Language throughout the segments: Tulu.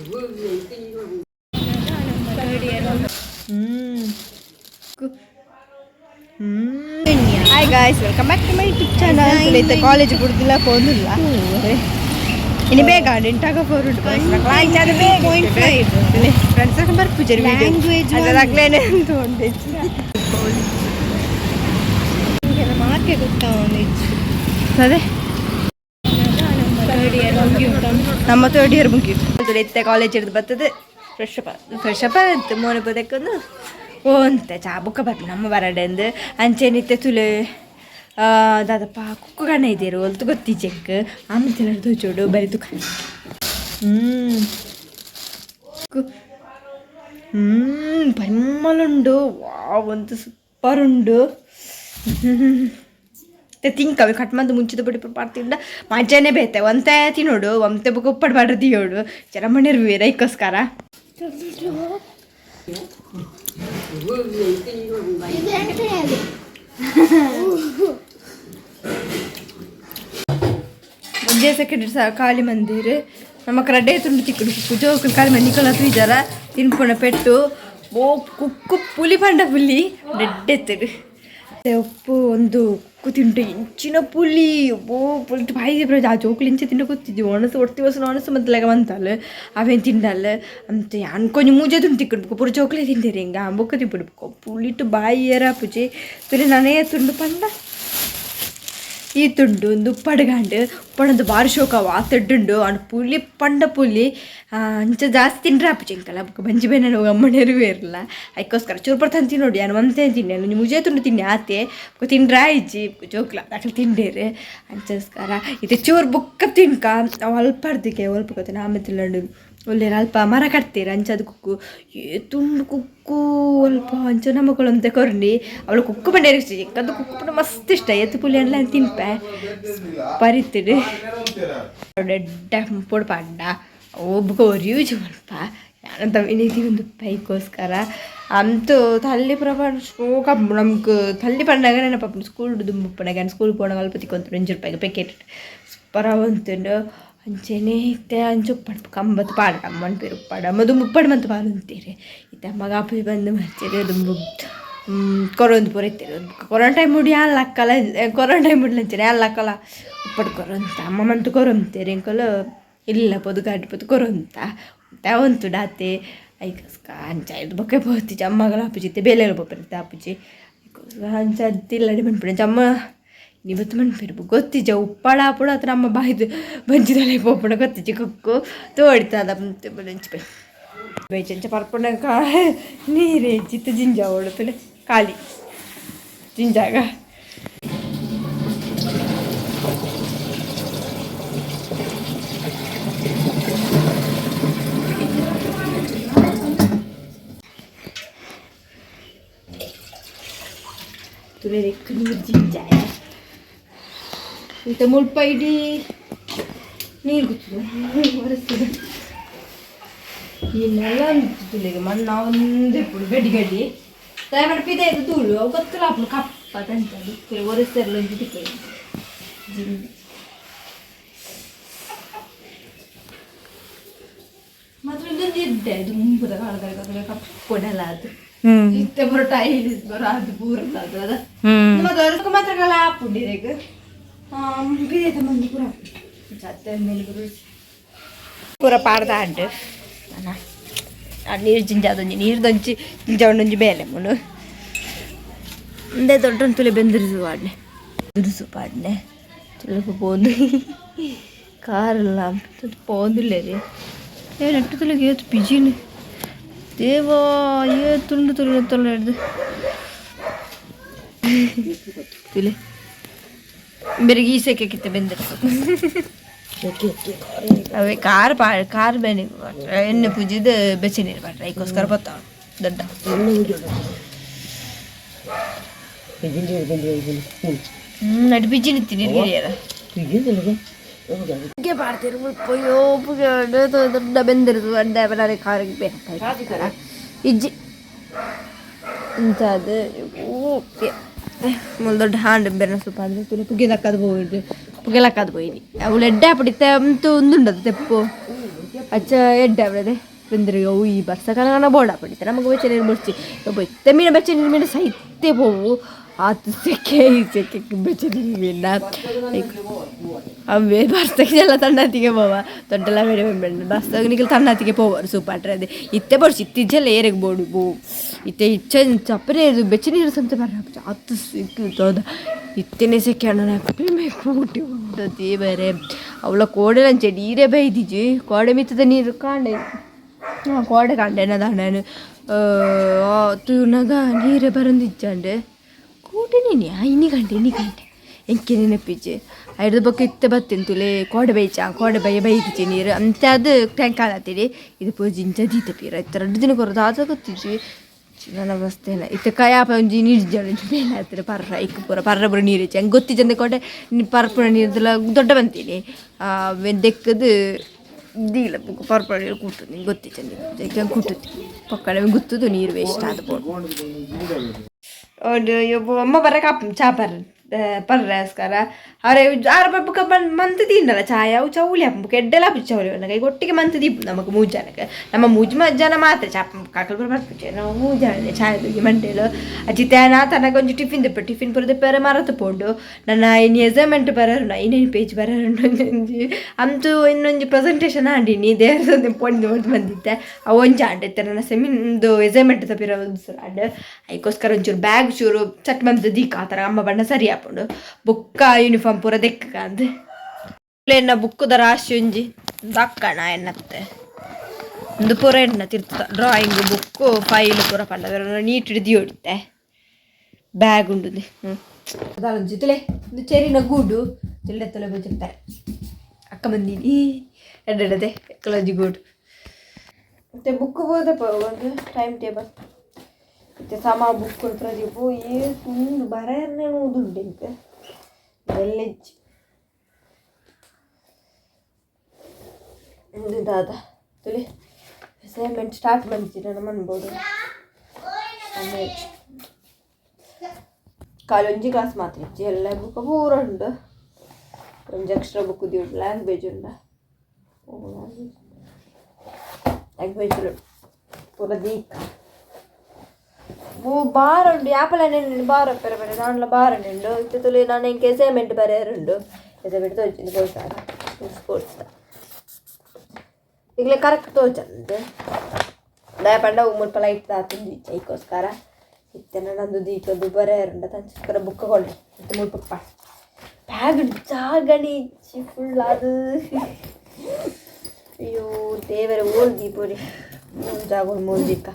Hi guys, welcome back to my YouTube channel. ಇತ್ತ ಕಾಲೇಜ್ ಬಿಡುದಿಲ್ಲ ಪೋಂದಿಲ್ಲ. ಇನ್ನು ಬೇಗ ಎಂಟಾಗ ಫೋರ್. ಫ್ರೆಂಡ್ಸ್ ಬರ್ಪುಜರು. Language one. ಅದಾಗ್ಲೇನೆ ಅಂತ ಉಂಟು. ಮಾರ್ಕೆ ಗೊತ್ತಾವೊಂದಿಜ್ಜಿ. ಅದೇ ನಮ್ಮ ಥರ್ಡ್ ಇಯರ್ ಮುಗಿಯಿತು. ಇತ್ತೆ ಕಾಲೇಜ್ ಹಿಡಿದು ಬರ್ತದೆ. ಫ್ರೆಶ್ ಅಪ್, ಫ್ರೆಶ್ ಅಪ್ ಆಯ್ತು. ಮೋನೆ ಬೋದಕ್ಕೊಂದು ಓ ಅಂತ ಚಾ ಬುಕ್ಕ ಬರ್ಪು ನಮ್ಮ ಬರಡೆಂದು. ಅಂಚೆನಿತ್ತೆ ತುಲೆ ದಾದಪ್ಪ ಕುಕ್ಕು ಕಣ್ಣ ಇದ್ದೀರು ಒಲ್ತು ಗೊತ್ತಿ ಚೆಕ್ ಆಮೇಲೆ ತೋಚೋಡು ಬರಿ ತುಕ. ಹ್ಞೂ ಪರಿಮಳುಂಡು. ವಾವ್, ಒಂದು ಸೂಪರ್ ಉಂಡು. ತಿಂಕವೆ ಕಟ್ ಮಂದು ಮುಂಚಿದ ಬಡಿ ಪಾಡ್ತಿಂಡ ಮಜಾನೇ ಬೇತೆ. ಒಂತೆ ತಿನ್ನೋಡು, ಒಂತೆ ಬುಕ್ಕ ಉಪ್ಪಡು ಬಾಡ್ರೆ ದಿಯೋಡು ಚರಮಣಿರ್ವಿ ರೈಕೋಸ್ಕರ. ಒಂದೇ ಸೆಕೆಂಡ್ ಸಹ ಖಾಲಿ ಮಂದಿರ್ ನಮ್ಮ ರಡ್ಡೆ ತುಂಡು ತಿಕ್ಕುಡು. ಕುಕ್ಕು ಜೋಕುಲು ಖಾಲಿ ಮಂದಿ ನಿಕೊಲ ತೂಜಾರ ತಿನ್ಪುಣ ಪೆಟ್ಟು. ಓ ಕುಕ್ಕು ಪುಲಿ ಪಂಡ ಪುಲಿ ರೆಡ್ಡೆತ್ತದು ಉಪ್ಪು. ಒಂದು ಕುಕ್ಕು ತಿಂಟು ಇಂಚಿನ ಪುಲಿ. ಓ ಪುಲಿ ಬಾಯಿ ಬ್ರೋ. ಆ ಜೋಕುಲು ಇಂಚ ತಿಂಡ ಗೊತ್ತಿದ್ವಿ. ಒಣಸು ಒಡ್ತಿ ವಸು ಒಣಸು ಮತ್ತಲಾಗ ಬಂತಲ್ಲ ಅವೇನು ತಿಂಡಲ್ಲ ಅಂತ ಅನ್ಕೊಂಜಿ ಮೂಜೆ ತುಂಡು ತಿಕ್ಕುಡು. ಪೂರ ಜೋಕುಲೇ ತಿಂತೀರಿ ಹಿಂಗೆ ಬೊಕ್ಕ ತಿಂಪುಡು. ಪುಲಿಟ್ಟು ಬಾಯಿ ಏರ ಪುಜಿ ತುರಿ ನಾನೇ ತುಂಡು ಪಂಡ ಈ ತುಂಡು ಒಂದು ಉಪ್ಪಡ್ಗಂಡು ಉಪ್ಪಡಂದು ಬಾರಿ ಶೋಕವ ತೆಡ್ಡುಂಡು. ಅಂಡ್ ಪುಲಿ ಪಂಡ ಪುಲಿ ಅಂಚ ಜಾಸ್ತಿ ತಿಂಡ್ರೆ ಆಪುಜಿ ಎಂಕಲ. ಬೊಕ ಬಂಜಿ ಬೇನೆ ಅಮ್ಮನೇರು ಇರಲ್ಲ. ಅದಕ್ಕೋಸ್ಕರ ಚೂರು ಪರ್ತ ನೋಡಿ ನಾನು ಒಂತೆ ತಿನ್ನಿ. ನಾನು ಮುಜೆ ತುಂಡು ತಿನ್ನಿ ಆತೆ. ಬೊಕ ತಿಂಡ್ರೆ ಆಯ್ಜಿ ಜೋಕ್ಲ ಅಕಲ್ ತಿಂಡೇರು. ಅಂಚೋಸ್ಕರ ಇದು ಚೂರು ಬುಕ್ಕ ತಿನ್ಕ. ಅವು ಅಲ್ಪ ಅರ್ದಿಗೆ ಅಲ್ಪ ಗೊತ್ತೇನೆ. ಆಮೇಲೆ ತಿಲ್ಲಂಡು ಒಳ್ಳೆ ಅಲ್ಪ ಮರ ಕಟ್ತೀರ. ಅಂಚದ ಕುಕ್ಕು ಏ ತುಂಡು ಕುಕ್ಕು ಅಲ್ಪ ಅಂಚ ನಮಕೊಳಂತೆ ಕೊರ್ನಿ. ಅವಳು ಕುಕ್ಕು ಬಂಡೇರು ಇಷ್ಟ. ಎಂಕಂದು ಕುಕ್ಕು ಪಂಡ ಮಸ್ತ್ ಇಷ್ಟ. ಏತ್ ಪುಲಿ ಎಲ್ಲ ತಿನ್ಪೆ ಪರಿತಿಡು ದೊಡ್ಡ ಪೊಡು ಪಂಡ ಒಬ್ಬ ಒರಿಯೂಜು ಅಲ್ಪ ಯಾನಂತ ವಿನೀತಿ ಒಂದು ಪೈಕೋಸ್ಕರ ಅಂತೂ ತಲ್ಲಿ ಪ್ರಮಾಣ ಶೋಕ ನಮ್ಗೆ. ತಲ್ಲಿ ಪಂಡಾಗ ನೆನಪು ಸ್ಕೂಲ್ ದುಂಬುಪ್ಪನಾಗ. ಸ್ಕೂಲ್ ಪೋನಾಗ ಅಲ್ಪ ತಿಕ್ಕೊಂತು 5 ರೂಪಾಯಿಗೆ ಪ್ಯಾಕೆಟ್. ಸೂಪರ್ ಅವಂತುಂಡು. ಅಂಚೆನೆ ಇತ್ತೆ ಅಂಚ ಉಪ್ಪಡ್ ಕಂಬತ್ತು ಪಾಡ ಅಮ್ಮನ ಪೇರು ಉಪ್ಪಾಡ ಅಮ್ಮ ದುಂಬು ಉಪ್ಪಡು ಮಂತ್ ಪಾಡೊಂತೀರಿ. ಇತ್ತೆ ಅಮ್ಮಗ ಆಪುಜಿ ಬಂದು ಮರ್ಚೇರಿ ದುಂಬು ಕೊರೊಂದು ಪೂರ ಇತ್ತೆರ್. ಕೊರೋನ ಟೈಮ್ ಮುಡಿ ಅಲ್ಲಕ್ಕಲ. ಕೊರೋನ ಟೈಮ್ ಮುಡ್ಲಂಚನೆ ಅಲ್ಲಕ್ಕಲ ಉಪ್ಪಡ್ ಕೊರೊಂತ ಅಮ್ಮ ಮಂತು ಕೊರೊಂತೇರು. ಎಂಕುಲು ಇಲ್ಲ ಪೊದು ಗಾಡಿ ಪೊದು ಕೊರೊಂತ ಉಂತು ಡಾತೆ. ಐಕಸ್ಕ ಅಂಚ ಇದು ಬೊಕ್ಕ ಪೋತಿಜಿ. ಅಮ್ಮಗಲ ಆಪುಜಿ ಇತ್ತೆ ಬೇಲೆಲ ಪೋಪೆರ್ ಆಪುಜಿ. ಅಂಚ ತಿಲ್ಲಡಿ ಮನ್ಪುಂಡು ಅಮ್ಮ ನಿಬತ್ತು ಮನ್ಪೆರ್ ಗೊತ್ತಿಜ. ಉಪ್ಪಾಡ ಆಪುಡು ಅತ್ರ ಅಮ್ಮ ಬಾಯ್ದು ಬಂಜಿದಲೆ ಪೋಪುಂಡ ಗೊತ್ತಿಜಿ. ಕುಕ್ಕು ತೋಡಿತದ ಬಲಂಚಿ ಬೇಚಂಚ ಪರ್ಪುಂಡ ನೀರೇ ಚಿತ್ತ ಜಿಂಜ ಓಡುತ್ತಲೆ ಖಾಲಿ ಜಿಂಜಾಗ. ತುಲೆ ನೀರು ಜಿಂಜಾಯ. ಇಂಥ ಮುಲ್ಪ ಇಡೀ ನೀರು ಗುತ್ತದ ಒರೆಸ್ತದೆ. ಈ ನೆಲ ತುಲೆಗೆ ಮಣ್ಣು ಒಂದೇ ಪುಡು ಗಡ್ಡಿ ಗಡ್ಡಿ ತಯಾರು ಪಿದೆ ಇದು ಧೂಳು ಅವು ಗೊತ್ತಲ್ಲ ಅಪ್ಪು ಕಪ್ಪ ತಂಚ ಒರೆಸ್ತಾರಲ್ಲ ಒಂಜಿ ತಿಕ್ಕ ಮಾತ್ರ. ಇದೊಂದು ಇದ್ದೆ ಇದು ಮುಂಬುದ ಕಾಲದ ಕಪ್ಪು ಅದು ಇತ್ತೆ ಬರೋ ಟೈಲ್ಸ್ ಬರೋ ಅದು ಪೂರ ಅದು ಅದ ಮತ್ತೆ ಅದಕ್ಕೆ ಮಾತ್ರ ಕಾಲ ಆಪುಂಡಿರೆಗ್ ಪಿದೆ ಮಂದಿ ಪೂರ ಜತ್ತೆ ಮೇಲೆ ಬರೋ ಪೂರ ಪಾಡ್ದ ಅಂಟು. ಆ ನೀರು ಜಿಂಜಾದೊಂಜಿ ನೀರು ದೊಂಚಿ ಜಿಂಜಾವೊಂಜಿ ಬೇಲೆ ಮುನು ಒಂದೇ ದೊಡ್ಡ ತುಲೆ ಬೆಂದಿರಿಸು ಪಾಡ್ನೆ ದುರುಸು ಪಾಡ್ನೆ ತುಲಪ ಪೋಂದು ಕಾರೆಲ್ಲ ಪೋಂದುಲ್ಲೇರಿ. ಏ ನೆಟ್ಟು ತುಲೆಗೆ ಏತು ಪಿಜಿನಿ ದೇವಾ ಏ ತುಂಡು ತುಲೆ ತೊಲೆ ಹಿಡ್ದು ತುಲೆ ಬೆರಗಿ ಈ ಸೆಕೆ ಬೆಂದಿರಿಸು. ಅವೇ ಕಾರ್ ಪಾ ಕಾರ್ ಬೇನೆ ಎಣ್ಣೆ ಪೂಜಿದ ಬೆಚ್ಚ ನೀರು ಪಾಡ್ರೆ ಐಕೋಸ್ಕರ ಬತ್ತಾವ ದೊಡ್ಡ. ನಡು ಬಿಜ್ಜಿ ನಿತ್ತಿ ನೀರು ಪಾಡ್ತೀರಿ ಮುಲ್ಪ ದೊಡ್ಡ ಬೆಂದಿರುದು ಅಡ್ಡ ಬಲಾರೆ ಕಾರಿಗೆ ಬೇಕು ಇಜ್ಜಿ. ಇಂಥದ್ದು ಓಕೆ. ಮುಲ್ ದೊಡ್ಡ ಹಾಂಡ್ ಬೆರನ ಸೂಪ್ ಆದ್ರೆ ತುಲೆ ಪುಗೆ ದಕ್ಕದು ಪೋಯಿಡು ಪುಗೆ ಲಕ್ಕದು ಪೋಯಿನಿ ಅವು ಎಡ್ಡೆ ಆಪಡಿತ್ತೆ ಅಂತೂ ಒಂದುಂಡದು ತೆಪ್ಪು ಅಚ್ಚ ಎಡ್ಡೆ ಆಪಡದೆ ಬೆಂದ್ರೆ ಅವು ಈ ಬರ್ಸಕಾಲ ಬೋಡ ಪಡಿತೆ ನಮಗೆ ಬೆಚ್ಚ ನೀರು ಬರ್ಚಿ ಬೊತ್ತೆ ಮೀನು ಬೆಚ್ಚ ನೀರು ಮೀನು ಸಹಿತೆ ಪೋವು ಆತು ಸೆಕೆ ಈ ಸೆಕೆ ಬೆಚ್ಚ ನೀರು ಮೀನ ಅವೇ ಬರ್ಸಕ್ಕೆಲ್ಲ ತಣ್ಣತ್ತಿಗೆ ಪೋವ ದೊಡ್ಡಲ್ಲ ಬೇರೆ ಬೆಂಬೆಂಡು ಬರ್ಸಗ್ ನಿಕಲ್ ತಣ್ಣತ್ತಿಗೆ ಪೋವರು ಸೂಪಾಟ್ರೆ ಅದೇ ಇತ್ತೆ ಬೋಡ್ಸಿ ಇತ್ತೀಚೆಲ್ಲ ಏರೆಗ್ ಬೋಡು ಬೋ ಇತ್ತೆ ಇಚ್ಚ ಚಪ್ಪರೆ ಬೆಚ್ಚ ನೀರು ಸಂತೆ ಬರ್ರ ಆತು ಸಿಕ್ಕು ಇತ್ತನೆ ಸೆಕೆ ಅಣ್ಣ ಕೂಟಿ ಉಂಟತಿ ಬೇರೆ ಅವಳ ಕೋಡೆ ನಂಚೆ ನೀರೇ ಬೈದಿಜಿ ಕೋಡೆ ಮಿತ್ತದ ನೀರು ಕಾಂಡೆ ಕೋಡೆ ಕಾಂಡೆ ದಾಂಡನು ತೂನಗ ನೀರೇ ಬರಂದಿಜ್ಜಾಂಡೆ ಕೂಟೆ ನೀನಿ ಇನಿ ಗಂಟೆ ಇನಿ ಗಂಟೆ ಎಂಕೆ ನೆನಪಿಜ್ಜಿ ಐಡ್ದ ಬೊಕ್ಕ ಇತ್ತೆ ಬತ್ತಿನ ತುಲೆ ಕೋಡೆ ಬೈಚ ಕೋಡೆ ಬೈಯ ಬೈದಿಜ್ಜಿ ನೀರು ಅಂತ ಅದು ಟ್ಯಾಂಕ್ ಆಲತ್ತೀರಿ ಇದು ಪೂಜಿ ಇಂಚ ದೀತ ಪೀರ ಇತ್ತೆ ರಡ್ಡು ದಿನ ಕೊರದು ಆತ ಗೊತ್ತಿಜ್ಜಿ ನನ್ನ ಅವಸ್ಥೆನ ಇತ್ತೆ ಕಯಾಪ ಒಂಜಿ ನೀರು ಒಂಜಿ ಮೇಲೆ ಹತ್ತಿರ ಪರ್ರ ಇಕ್ಕು ಪೂರ ಪರ್ರ ಪೂರ ನೀರು ಇಜ್ಜಿ ಹಂಗೆ ಗೊತ್ತಿಜ್ಜಂದೆ ಕೋಟೆ ಪರ್ಪುನ ನೀರ್ದೆಲ್ಲ ದೊಡ್ಡ ಬಂತೀನಿ ದೆಕ್ಕದು ದೀಲ ಬುಕ್ಕ ಪರ್ಪುನ ನೀರು ಕೂಟು ನಿಂಗೆ ಗೊತ್ತಿಜ್ಜಂದೆ ಕೂಟುತ್ತಿ ಪಕ್ಕಡೆ ಗೊತ್ತದು ನೀರು ವೇಸ್ಟ್ ಆದ ಒಂದು ಅಮ್ಮ ಬರಕ ಚಾ ಪರ್ ಪರ್ರಾಸ್ಕರ ಅವರೇ ಆರು ಬುಕ್ಕ ಮಂತ್ ತಿನ್ನಲ್ಲ ಚಾಯ ಅವು ಚೌಲಿ ಬುಕ್ಕ ಎಡ್ಡೆಲ ಚೌಲಿ ಬಂದಾಗ ಈಗ ಒಟ್ಟಿಗೆ ಮಂತ್ ದೀಪ ನಮಗೆ ಮೂರು ಜನಕ್ಕೆ ನಮ್ಮ ಮೂಜು ಜನ ಮಾತ್ರ ಚಾ ಕಾಕಲ್ ಪೂರ ಬರ್ಪುಜೆ ನಾವು ಮೂರು ಜನ ಚಾಯ ತೂಗಿ ಮಂಡೇಲು ಅಜ್ಜಿ ತೇನ ತನಕ ಒಂಜಿ ಟಿಫಿನ್ ದೆಪ್ಪ ಟಿಫಿನ್ ಪೂರ ದೆಪ್ಪರೆ ಮರತು ಪೋಂಡು ನನ್ನ ಇನ್ನು ಎಸೈನ್ಮೆಂಟ್ ಬರೋರು ಐನೇನು ಪೇಜ್ ಬರೋರು ಒಂಜಿ ಅಂತೂ ಇನ್ನೊಂಜಿ ಪ್ರೆಸೆಂಟೇಷನ್ ಆಂಡಿನಿ ದೇವರ ಪೊಂಡು ಬಂದಿದ್ದೆ ಅವು ಒಂಜಿ ಆಂಡಿತ್ತೆ ನನ್ನ ಸೆಮಿಂದು ಎಸೈನ್ಮೆಂಟ್ ತಪ್ಪಿರೋ ಒಂದು ಆಂಡ್ ಐಕೋಸ್ಕರ ಒಂಚೂರು ಬ್ಯಾಗ್ ಚೂರು ಚಟ್ ಬಂದು ದೀಕ ಆ ಥರ ಅಮ್ಮ ಬಣ್ಣ ಸರಿ ಆಪುಂಡು ಬುಕ್ಕ ಯೂನಿಫಾರ್ಮ್ ಪೂರ ದೆಕ್ಕ ಅಂದ್ ಎನ್ನ ಬುಕ್ಕುದ ರಾಶಿ ಒಂಜಿ ದಕ್ಕಣ ಎನ್ನತ್ತೆ ಒಂದು ಪೂರ ಎಣ್ಣ ತಿರ್ತ drawing book file ಪೂರ ಪಂಡ ನೀಟ್ ಹಿಡಿದು ಹೊಡಿತೆ ಬ್ಯಾಗ್ ಉಂಡುದು ಹ್ಞೂ ಅದಾಲೊಂಜಿ ತುಲೆ ಒಂದು ಚೆರಿನ ಗೂಡು ತುಲೆ ತುಲೆ ಬಜ್ಜಿರ್ತಾರೆ ಅಕ್ಕ ಬಂದೀನಿ ಎಡ್ಡೆಡದೆ ಕಲಜಿ ಗೂಡು ಮತ್ತೆ ಬುಕ್ ಓದಪ್ಪ ಒಂದು ಟೈಮ್ ಟೇಬಲ್ ಮತ್ತೆ ಸಮ ಬುಕ್ ಪ್ರದೀಪು ಏ ಬರನೇ ಓದುಂಡು ಇಂಕ ಬೆಲ್ಲೆಜ್ಜಿ ಇದು ದಾದ ತುಲಿ ಅಸೈನ್ಮೆಂಟ್ ಸ್ಟಾರ್ಟ್ ಮಂಚಿರ ನಮ್ಮ ಅನ್ಬೋದು ಆಮೇಲೆ ಕಾಲೊಂಜಿ ಕ್ಲಾಸ್ ಮಾತ್ರ ಇಜ್ಜಿ ಎಲ್ಲ ಬುಕ್ ಪೂರ ಉಂಡು ಒಂಜಿ ಅಕ್ಷರ ಬುಕ್ ಉಂಟು ಲ್ಯಾಂಗ್ವೇಜ್ ಉಂಡ ಲ್ಯಾಂಗ್ವೇಜ್ ಪೂರ ದೀಕ ಓ ಬಾರ ಉಂಡು ಯಾಪಲ ನೆಂಡು ಬಾರ ಪೆರೆ ಪೆರೆ ನಾನ್ಲ ಬಾರ ನೆಂಡು ಇತ್ತೆ ತುಲಿ ನಾನು ಎಂಕೆ ಅಸೈನ್ಮೆಂಟ್ ಬರೆಯರುಂಡು ಅಸೈನ್ಮೆಂಟ್ ತೋಚಿಂದು ಕೊಡ್ತಾರ ಸ್ಪೋರ್ಟ್ಸ್ ಈಗಲೇ ಕರೆಕ್ಟ್ ತೋಚಂತೆ ದಯ ಪಂಡ ಮುಲ್ಪ ಲೈಟ್ ತಾತುಂದು ಐಕೋಸ್ಕರ ಇತ್ತೆ ನಂದು ದೀಕದ್ದು ಬರೆಯರುಂಡ ತಂಚಸ್ಕರ ಬುಕ್ ಕೊಳ್ಳಿ ಇತ್ತೆ ಮುಲ್ಪ ಬ್ಯಾಗ್ ಜಾಗಣಿ ಫುಲ್ ಅದು ಅಯ್ಯೋ ದೇವರ ಓಲ್ ದೀಪೋರಿ ಮೂರು ಜಾಗ ಮೂರು ದೀಕ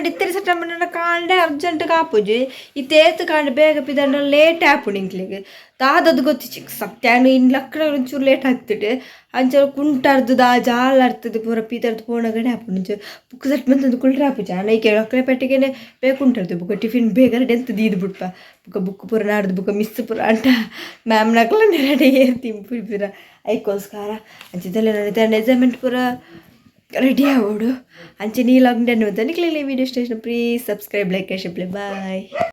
ಇತ್ತರಿ ಸೆಟ್ ಕಾಂಡೆ ಅರ್ಜೆಂಟ್ ಕಾಪುಜಿ ಇತ್ತೇತ್ ಕಾಂಡೆ ಬೇಗ ಪಿದಂಡ ಲೇಟ್ ಆಪುಂಡು ಇಂಕ್ಲೆಗ್ ದಾದದು ಗೊತ್ತಿಜ್ಜಿ ಸತ್ಯಾನು ಇನ್ ಲಕ್ಕಣ ಒಂಚೂರು ಲೇಟ್ ಆಗ್ತಿಟ್ಟು ಅಂಚ ಕುಂಟಾರ್ದು ದಾ ಜಾಲ ಅರ್ತದೆ ಪೂರ ಪೀತರ್ದು ಪೋಣಗಡೆ ಆಪುಂಡು ಒಂಚೂರು ಬುಕ್ ಸೆಟ್ ಬಂತಂದು ಕುಲ್ರೆ ಆಪುಜಿ ಆನ ಈ ಲಕ್ಕಳೆ ಪೆಟ್ಟಿಗೆನೆ ಬೇಗ ಉಂಟರ್ದು ಬುಕ್ಕ ಟಿಫಿನ್ ಬೇಗ ರೆಡಿ ಅಂತ ದೀದ್ ಬುಡ್ಪ ಬುಕ್ಕ ಬುಕ್ ಪೂರ ನಾಡ್ದು ಬುಕ್ಕ ಮಿಸ್ ಪೂರ ಅಂಟ ಮ್ಯಾಮ್ ನಕಲ ರೆಡಿ ತಿಂಪು ಪೂರ ಐಕೋಸ್ಕರ ಅಂಚಿದಲ್ಲ ನನ್ನ ಎಕ್ಸಾಮೆಂಟ್ ಪೂರ ರೆಡಿ ಆವೋಡು ಅಂಚೆ ನೀ ಲಾಗ್ ಡನ್ ನಿಕ್ಲೆ video station please subscribe like share bye.